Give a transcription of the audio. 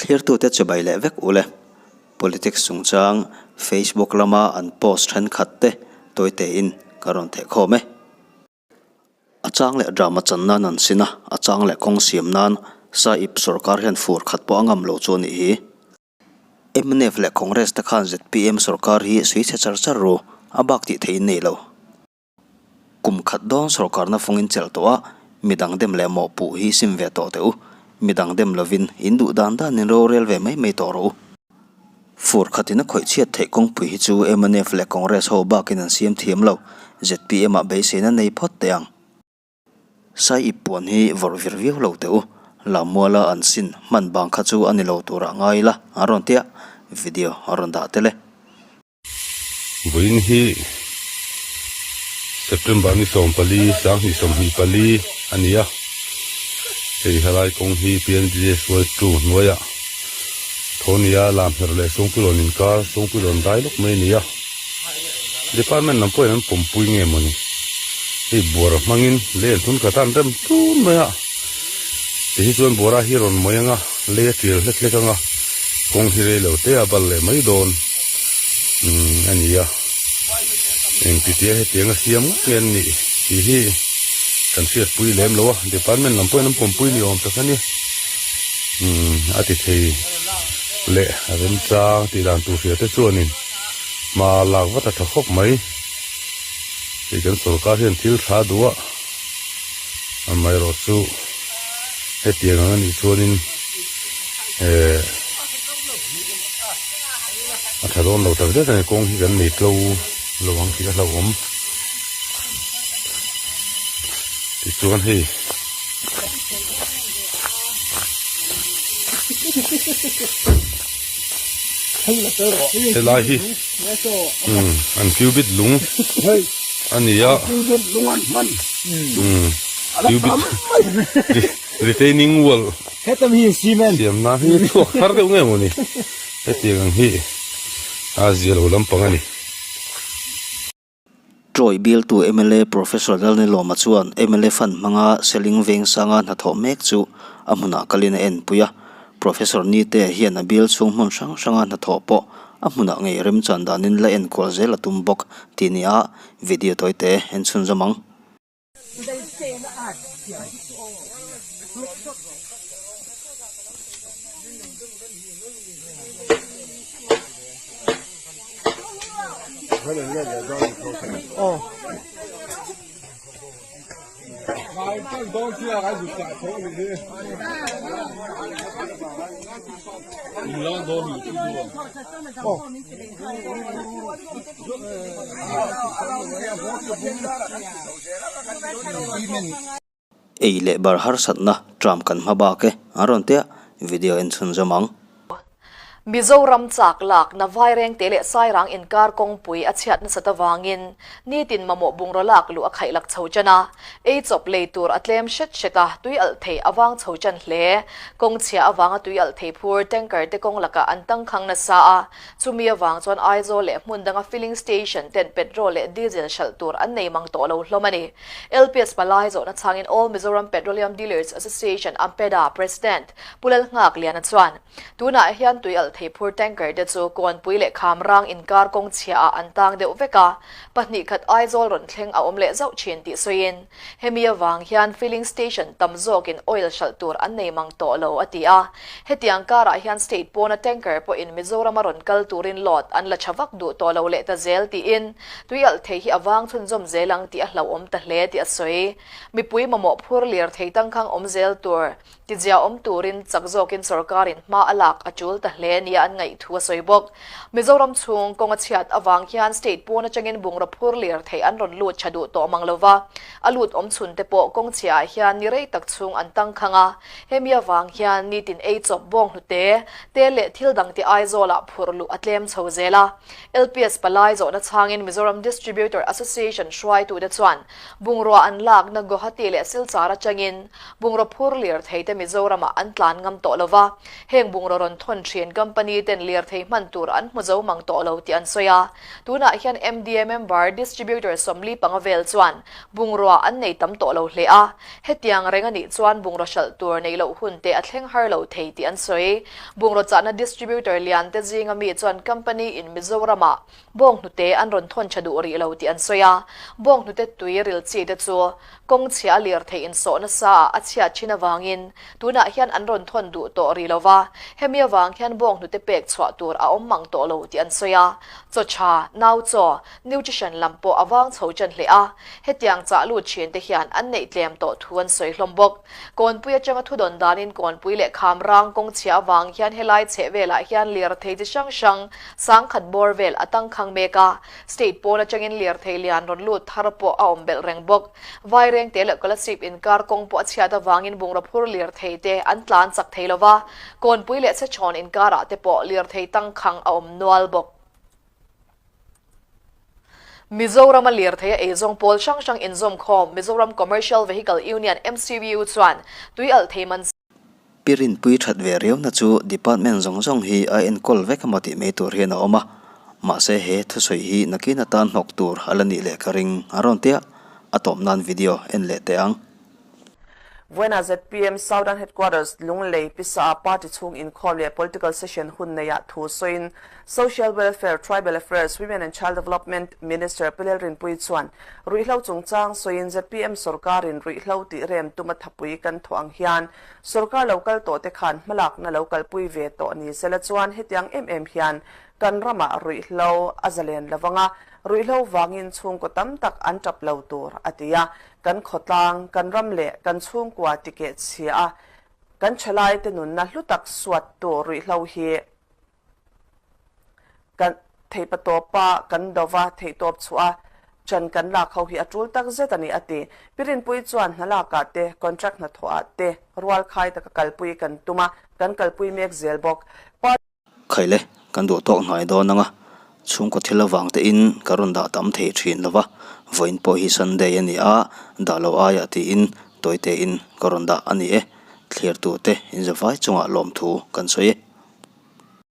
Thlirtute chibai leh vek ule. Politics chungchang Facebook lama an post thenkhat te tawitein ka rawn theh khawm e. A chang leh drama chan nan an sin a, a chang leh kawng siam nan Sahib sorkar hian fur khat pawh a ngam lo chu a nih hi. Mnf leh Congress te khan zpm sorkar hi sui chhe char char ru, a bak tih theih in nei lo. Kum khat dawn sorkarna fungin chelh tawh a, midang dem leh mawhpuh hi sim ve tawh teh u. Midang dem lovin in duh dan danin rorel ve mai mai tawh rawh u. Fur khatin a khawih chhiat theih kawngpui hi chu mnf leh Congress ho bakin an siam thiam lo. Zpm ah beiseina nei phawt teh ang. Sai ip puan hi vawrh vir viau lo teh u. Lammuala an sin hman bang kha chu a ni lo turah ngai ila an rawn tia video a rawn dah tel e. Vawiin hi September ni 14 2024 a ni a, hei helai kawng hi PNGS two hnuaiah Thawnia Lamherh leh Sungpilawn inkar Sungpilawn dai lawk mai a ni a, Department lam pawhin an pawmpui nge mawni hei buara hmangin lei an thun khat a an rem tun mai a, tihi chuan buara hi a rawn mawih ang a. Lei a ṭial hlek hlek ang a, kawng hi rei lo te a bal leh mai dawn umm a ni a, engtitia hetiang a siam ngawt nge an nih tih hi kan hriatpui lem lo a, department lam pawhin an pawmpui ni awm tak a ni umm a ti thei leh a remchang tih dan tur hria te chuanin hma lak vat a tha khawp mai, hei kan sawrkar hian thil tha duh a. Amaherawh chu hetiang ang anih chuanin eh a tha dawn lo tak zet a ni kawng hi kan nei tlo lo ang tih a hlauhawm tichuan hei helai hi umm an cubit lung a ni a umm cubit retaining wall siam nan hi chhuak thar deuh nge mawni hetiang ang hi a zia lo lampang a ni. Troy bialtu mla Professor Lalnilawma chuan mla fund hmanga Seling Vengsanga hnathawh mek chu a hmunah kalin a enpui a. Professor Nite hian a bial chhung hmun hrang hranga hnathawh pawh a hmunah ngei remchan danin la enkual zel a tum bawk tih nia video tawite en chhunzawm ang. Ei leh bar harsatna tram kan hma bak e an rawn tia video en chhunzawm ang. Mizoram chak lakna Vairengte leh Sairang inkar kawngpui a chhiat nasat avangin nitin mamawh bungraw lak luh a khaih lak chho ṭan a, ei chawp lei tur a tlem hret hret a, tui alh thei a vang chho ṭan hle. Kawng chhia avanga tui alh thei phur tanker te kawng lakah an tangkhang nasa a, chumi avang chuan Aizawl leh hmun danga filling station ten petrol leh diesel hralh tur an nei mang tawh lo hlawm a ni. LPS palai zawhna chhangin All Mizoram Petroleum Dealers Association, AMPEDA, President Pu Lalnghakliana chuan, Tunah hian tui alh thei phur tanker te chu Kawnpui leh Khamrang inkar kawng chhia ah an tang deuh vek a, pahnih khat Aizawl rawn thleng a awm leh zauh thin tih sawiin hemi avang hian filling station tam zawkin oil hralh tur an nei mang tawh lo a ti a. Hetiang karah hian state pawna tanker pawhin Mizorama rawn kal turin load an la tha vak duh tawh lo leh ta zel tiin tui alh thei hi a vang chhunzawm zel ang tih a hlauhawm ta hle tih a sawi. Mipui mamawh phur lir thei tangkhang awm zel tur Tizia awm turin chak zawkin sorkarin hma a lak a tul ta hle nia an ngaih thu a sawi bawk. Mizoram chhung kawng a chhiat avang hian state pawn atangin bungraw phur lir theih an rawn lut tha duh tawh mang lova, a lut awm chhun te pawh kawng chhiah ah hian ni rei tak chhung an tangkhang a, hemi avang hian nitin ei chawp bawng hnute te leh thil dang te Aizawl ah phurh luh a tlem chho zel a. LPS palai zawhna chhangin Mizoram Distributor Association hruaitute chuan bungrua an lakna Guwahati leh Silchar atangin Bungraw phur lir thei te Mizoramah an tlan ngam tawh lo va, heng bungraw rawn thawn thin company. company ten lirthei hman tur an hmu zo mang tawh lo tih an sawi a. Tunah hian MDA member distributor 45 vel chuan bungrua an nei tam tawh lo hle a. Hetiang reng a nih chuan bungraw hralh tur neih loh hun te a thleng har lo thei tih an sawi. Bungraw chahna distributor lian te zinga mi chuan company in Mizoramah Bawnghnute an rawn thawn tha duh rih lo tih an sawi a, bawnghnute tui ril chi te chu kawng chhia a lirthei insawh nasa ah a chhiat thin avangin tunah hian an rawn thawn duh tawh rih lo va, hemi avang hian bawnghnute pek chhuah tur a awm mang tawh lo tih an sawi a, chaw tha, nau chaw, nutrition lam pawh a vang chho ṭan hle a, hetiang chah lut thin te hian an neih tlem tawh thu an sawi hlawm bawk. Kawnpui atanga thudawn danin Kawnpui leh Khamrang kawng chhia avang hian helai chheh velah hian lirthei chi hrang hrang sangkhat bawr vel a tangkhang mek a, state pawn atangin lirthei lian rawn lut thar pawh a awm belh reng bawk. Vairengte leh Kolasib inkar kawng pawh a chhiat avangin bungraw phur lirthei te an tlan chak thei lova, Kawnpui leh Chhechhawn inkarah te pawh lirthei tangkhang a awm nual bawk. Mizoram a lirthei a eizawng pawl hrang hrang inzawm khawm Mizoram Commercial Vehicle Union, MCVU, chuan tui alh thei man Pi Rinpui that ve riauna chu department zawng zawng hi a enkawl vek emaw tih mai tur hian a awm a, mahse he thusawi hi nakin atan hnawk tur a la nih leh ka ring a rawn tia, a tawp nan video en leh teh ang. Vawiinah zpm Southern Headquarters Lunglei Pisa-a party chhung inkhawm leh political session hun neiah thu sawiin Social Welfare, Tribal Affairs, Women and Child Development Minister Pi Lalrinpuii chuan ruihhlo chungchang sawiin zpm sorkarin ruihhlo tih rem tuma thapui kan thawh ang hian sorkar lo kal tawhte khan hmalakna lo kalpui ve tawh ni sela chuan hetiang em em hian kan ramah ruihhlo a zalen lovang a, ruihhlo vangin chhungkaw tam tak an tap lo tur a ti a. Kan khawtlang, kan ram leh kan chhungkua tikeh chhia a, kan thalaite nunna hlu tak suattu ruihhlo hi kan theihpatawpa kan dova theihtawp chhuah a, chan kan lak ho hi a tul tak zet a ni a ti. Pi Rinpuii chuan hna lakah te, contract hnathawhah te rualkhai taka kalpui kan tum a, kan kalpui mek zel bawk. Khaile, kan duh tawk hnai dawn ang a, chhungkaw thil avang te in ka rawn dah tam thei thin lo va, vawiin pawh hi Sunday a ni a, dah lo aiah tiin tawi te in ka rawn dah a ni e, thlir tu te inzavai chungah lawmthu kan sawi e.